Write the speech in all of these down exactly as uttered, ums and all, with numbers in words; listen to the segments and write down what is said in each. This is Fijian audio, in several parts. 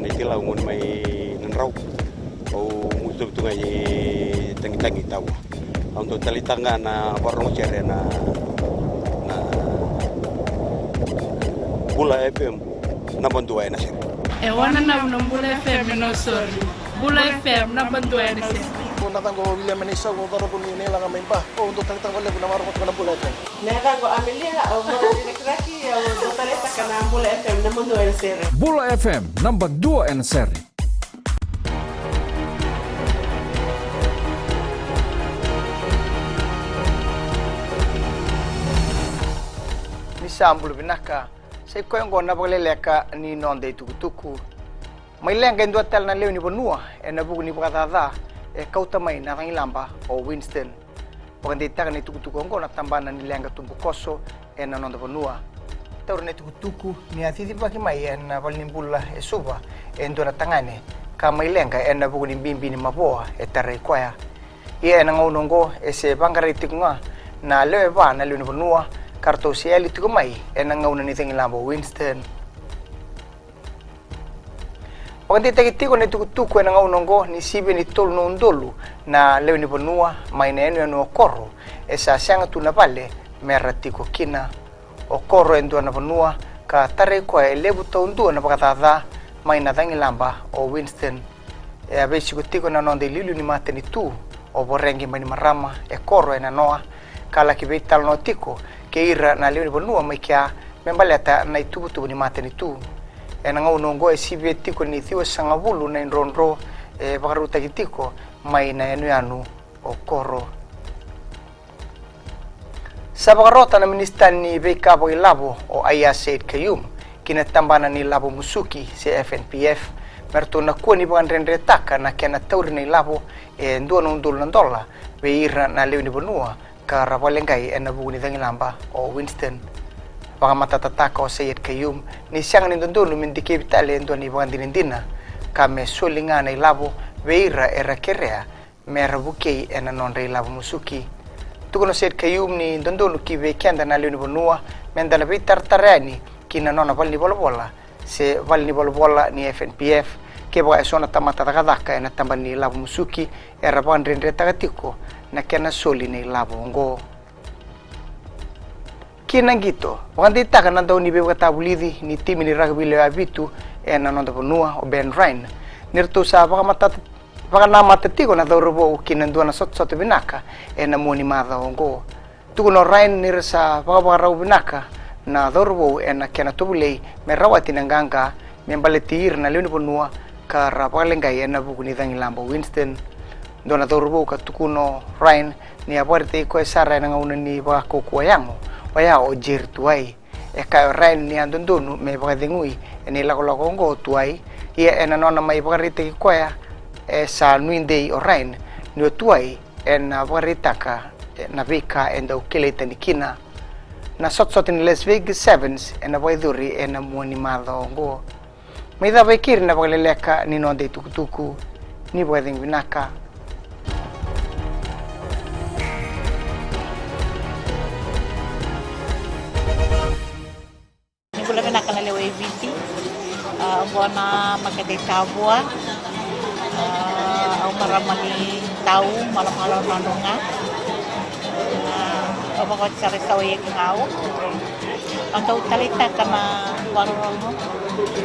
Mai Tilau, gone mai Nadrau. Au mutu tu ga i Tagitagi, Taua. Au dau taleitaka ga na vakarorogo sere na, na Bula F M, naba dua ena sere. E wananavu na Bula F M e Nausori. Bula F M, naba dua ena sere. Ko na yacaqu o Viliame Naisau, au cauravou ni Nailaga mai Ba. Au dau taleitaka vakalevu na vakarorogo na Bula F M. Na yacaqu o Amelia, au marama ni Rakiraki, au dau taleitaka na Bula F M, naba dua ena sere. Bula F M, naba dua ena sere. Ni sa bula vinaka, sa i koya oqo na vakaleleka ni noda itukutuku. Mai leqa e dua tale na lewe ni vanua ena vuku ni vakacaca e kauta mai na cagilaba o Winston. Vakadeitaka na itukutuku oqo na tabana ni leqa tubukoso ena noda vanua. Taura na itukutuku ni a cicivaki mai ena valenibula e Suva e dua na tagane ka mai leqa ena vuku ni bibi ni mavoa e tarai koya. Ia ena gauna oqo e se vaqarai tiko ga na lewe va na lewe ni vanua ka ratou se yali tiko mai ena gauna ni cagilaba o Winston. Vakadeitaki tiko na itukutuku ena gauna oqo ni sivia ni tolu na udolu na lewe ni vanua mai na yanuyanu o Koro e sa sega tu na vale me ra tiko kina. O Koro e dua na vanua ka tarai koya e levu taudua na vakacaca mai na cagilaba o Winston. E a veisiko tiko na noda iliuliu ni matanitu o Voreqe Bainimarama e Koro e nanoa ka laki veitalanoa tiko kei ira na lewe ni vanua mai kea me baleta na ituvatuva ni matanitu. Ena gauna oqo e sivia tiko ni ciwasagavulu na idrodro e vakarautaki tiko mai na yanuyanu o Koro. Sa vakarota na minisita ni veika vakailavo o Aiyaz Sayed-Khaiyum ki na tabana ni lavo musuki se F N P F me ratou na kua ni vakadredretaka na kena tauri na ilavo e dua na udolu na dola vei ira na lewe ni vanua ka ra vakaleqai ena vuku ni cagilaba o Winston. Vakamatatataka o Sayed-Khaiyum ni sega ni dodonu me dikevi tale e dua na ivakadinadina ka me soli ga na ilavo vei ira era kerea me ra vukei ena nodra ilavo musuki. Tukuna o Sayed-Khaiyum ni dodonu ki vei keda na lewe ni vanua me da na veitaratara yani ki na nona valenivolavola se valenivolavola ni F N P F kevaka e so na tamata cakacaka ena tabana ni lavo musuki era vakadredretaka tiko na kena soli na ilavo oqo. Ki na qito, vakadeitaka na dauniveivakatavulici ni timi ni rakavi lewe vitu ena noda vanua o Ben Ryan ni ratou sa vakamata, vakanamata tiko na cauravou ki na dua na sotasota vinaka ena mua ni macawa oqo. Tukuna o Ryan ni ra sa vakavakarau vinaka na cauravou ena kena tovolei me rawati na qaqa me baleti ira na lewe ni vanua ka ra vakaleqai ena vuku ni cagilaba o Winston. Dua na cauravou ka tukuna o Ryan ni a vakaraitaki koya sara ena gauna ni vakaukauwa yago oya o Jerry Tuwai. E kaya o Ryan ni a dodonu me vakacegui ena ilakolako oqo o Tuwai. Ia ena nona mai vakaraitaki koya e sa nuidei o Ryan ni o Tuwai ena vakaraitaka na veika e dau kilai tani kina. Na sotasota ni Las Vegas Sevens ena vakayacori ena mua ni macawa oqo. Mai cava e keri na vakaleleka ni noda itukutuku. Ni vakacegu vinaka. Ni bula vinaka na lewe i Viti. A, oqo na makete i Tavua. A, au marama ni Tau, Malomalo, Nadroga. A, au vakaoti sara i Sawa i Ekigau. Au dau taleitaka na vakarorogo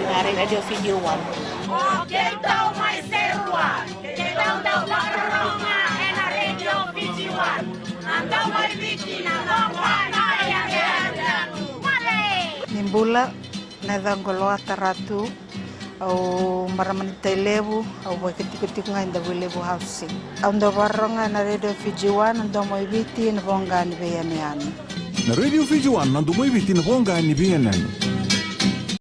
na Radio Fiji One. O keitou mai Serua, keitou dau vakarorogo ena Radio Fiji One. Na dau mai Viti, na dau mai Viti, na dau mai Viti. Ni bula, na yacaqu o Loata Ratu, au marama ni Tailevu, au vakatikotiko ga i Davuilevu Housing. Au dau vakarorogo ena Radio Fiji One, na domo i Viti, na voqa ni veiyanuyanu. Na Radio Fiji One, na domo i Viti, na voqa ni veiyanuyanu.